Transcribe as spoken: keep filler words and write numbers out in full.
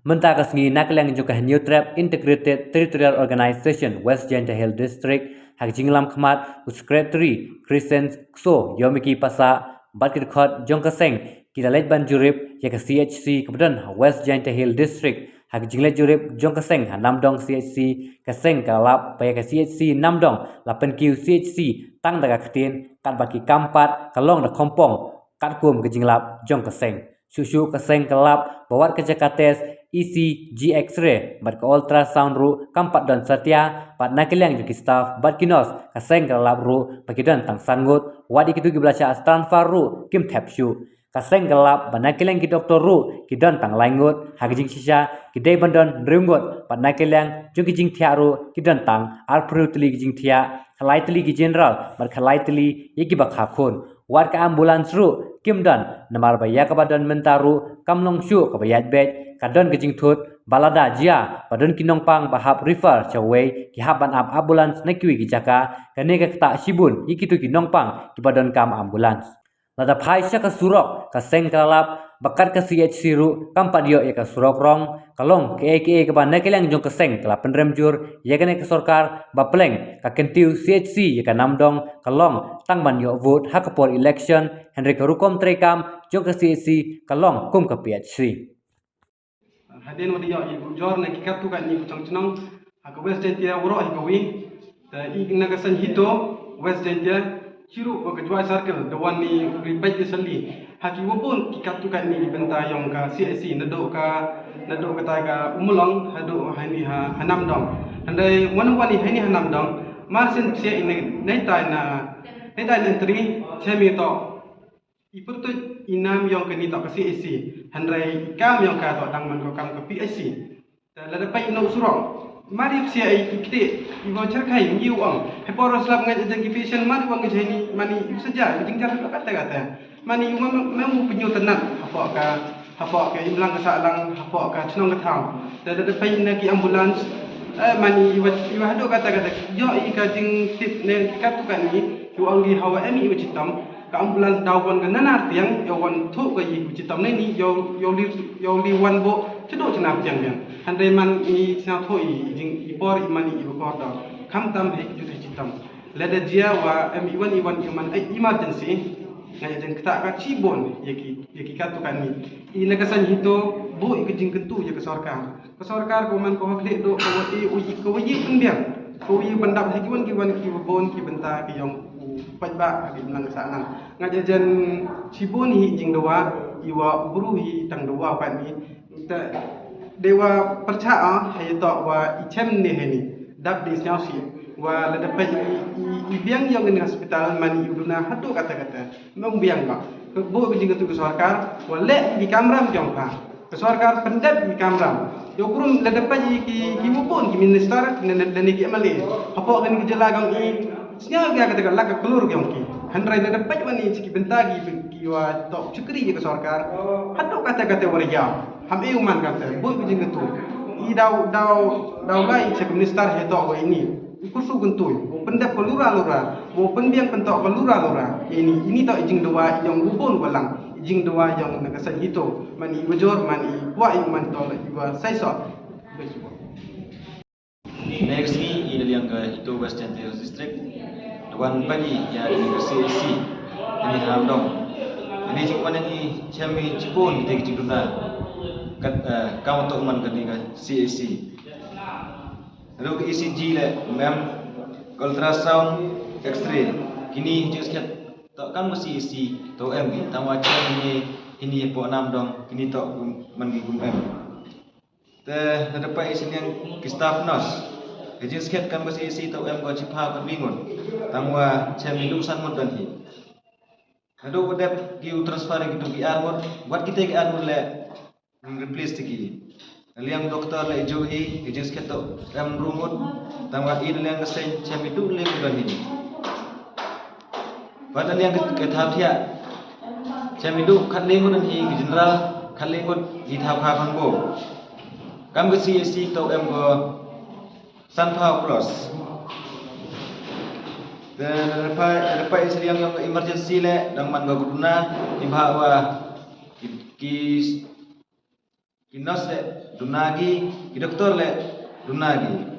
Mynta ka sngi na ka liang jong ka Hynñiewtrep Integrated Territorial Organization West Jaintia Hills District, ha ka jingïalam khmat u Secretary Crescens Kso Yomiki Pasa bad ki dkhot jong ka seng ki la leit ban jurip ïa ka C H C kaba don ha West Jaintia Hills District. Ha ka jingleit jurip jong ka seng ha Namdong C H C, ka seng ka la lap ba ïa ka C H C Namdong la pynkiew C H C tang da ka ktien, katba ki kam pat ka long da kongpong katkum ka jinglap jong ka seng. Shuh shuh ka seng ka lap ba wat ka jaka test E C G, X-ray bad ka ultrasound ruh kam pat don satia, bad na ka liang jong ki staff bad ki nurse ka seng ka lap ruh ba ki don tang san ngut, wat ïa kito kiba la shah transfer ruh kim thep shuh. Ka seng ka lap ba na ka liang ki doktor ruh ki don tang lai ngut, ha ka jingshisha ki dei ban don hynriew ngut, bad na ka liang jong ki jingthiah ruh ki don tang arphew tylli ki jingthiah, khatlai tylli ki general bad khatlai tylli ïa kiba kha khun. Wat ka ambulance ruh kim don, namar ba ïa kaba don mynta ruh kam long shuh kaba ïaid beit, ka don ka jingthut ba lada jia ba don ki nongpang ba hap refer shawei, ki hap ban ap ambulance na kiwei ki jaka. Kane ka ktah shibun ïa kito ki nongpang kiba donkam ambulance. Lada phai sha ka surok, ka seng ka la lap ba kat ka C H C ruh kam pat ïoh ïa ka surok rong. Ka long kaei kaei kaba na ka liang jong ka seng ka la pynrem jur ïa kane ka sorkar ba pleng ka kyntiew C H C ïa ka Namdong ka long tang ban ïoh vote ha ka por election, hynrei ka rukom treikam jong ka C H C ka long kum ka P H C. Hadien wa da ïoh ïa ka ujor na ki katto katne ki chnong chnong ha ka West Jaintia, waroh hi kawi. Te i na ka seng HITO West Jaintia, chiruh wa ka Jowai Circle, da wan ni u Ri Peit Ri Sali ha ki wa bun ki katto katne ki bynta yong ka C H C, naduh ka, naduh kata ka Ummulong haduh haini ha, ha Namdong. Hynrei wan wan ni haini ha Namdong, mar sien psiah i na, na itai na, na itai na entry, chem i toh i pyrtuit i nam yong kani toh ka C H C, hynrei i kam yong ka toh dang man ko kam ka P H C. Te lada peit i na u surok, mar i psiah i kti, i wa cherkhai, i u ong, hei por slap ngai jeng ki patient, mar i wa ngi jeni mani i saja i jingjar toh kata kata. Mani i wa mem u pynyu tynat hapoh ka, hapoh ka imlang ka sahlang, hapoh ka chnong ka thaw. Te lada peit na ki ambulance, eh, mani i wa, i wa haduh kata kata ïoh i ka jingtip ne ki katto katne, i wa ong ki hawa em i wa chitom. Ka ambulance daw wan ka nanar tiang, ïa wan thuh ka i wa chitom ne ni, ïa, ïa li, ïa li wan bo chiduh chna tiang tiang. Hynrei man i sna thuh i jing i por i man i wa kor daw. Khamtam hei kjut hei chitom. Lada jia wa em i wan i wan i man, eh, emergency. Ngai jeng kata ka chibun ïa ki, ïa ki katto katne. I na ka seng HITO buh i ka jingkyntu ïa ka sorkar. Ka sorkar ka wa man ka wa khlieh duh ka wa i u i ka wa i pynbiang. Ka wa i pyndap ha ki wan ki wan ki wa bun ki bynta ki yong u paidbah ha ki imlang sahlang. Ngai jeng chibun hi jingdawa i wa u bru hi tang dawa pat ni. Te dei wa pyrchah ha ïa toh wa i chem ne haini. Dap dei sñiaw sih wa lada peit i, i, i biang yong kani hospital man i u duna haduh kata kata. Mem biang ba ka buh ka jingkyntu ka sorkar wa leh ki kamram jong ka. Ka sorkar pyndep ki kamram. Ïa u krum lada peit ki, ki wa bun ki minister ne, ne, ne ki M L A hapoh kani ka jylla ka ong i sñiaw ka kata ka lak ka klur ka ong ki. Hynrei lada peit wa ni ki bynta ki, ki wa toh chukri ïa ka sorkar. Haduh kata kata wa ïa. Ham e u man kata buh ka jingkyntu. I daw, daw, daw lai cha ka minister he toh wa ini. U kursu kyntu, u pyndep ka lura lura, u pynbiang pyntoh ka lura lura. Ini, ini toh i jingdawa yong u bun wa lang, i jingdawa yong na ka seng HITO, man i wa jor, man i wa i man toh i wa sai sot. Next ni i na liang ka HITO West Jaintia Hills District. Da wan pagi ïa ka C H C. Ini ha Namdong. Ini jingwan ini chem i chibun te ki jingduna. Kat, eh, kam toh man kani ka C H C. Ruh ka E C G le mem, ka ultrasound, X-ray. Kini jingskhet toh kam ka C H C toh em ki. Tang wa chem ini, ini hapoh Namdong, kini toh man ki kum em. Te lada peit i sniang ki staff nurse. Ka jingskhet kam ka C H C toh em ko chipha ko ngut. Tang wa chem i du san ngut dan hi. Haduh u dep ki u transfer ki tu ki ar ngut, wat kita ki ar ngut le, mm, replace ti ki. Na liang doktor le ju hi, ki jingskhet toh em ru ngut, tang wa i na liang ka seng chem i du le ngut dan hi. Wat na liang ka, ka thaw thiah, chem i du khat le ngut dan hi, ki general khat le ngut, i thaw kha khan bo. Kam ka C H C toh em ko Sanphew plus. Te lepai, lepai sriang yong emergency le dang man ka corona, i bha wa ki, ki, ki Nurse le duna gi, ki doktor le duna gi.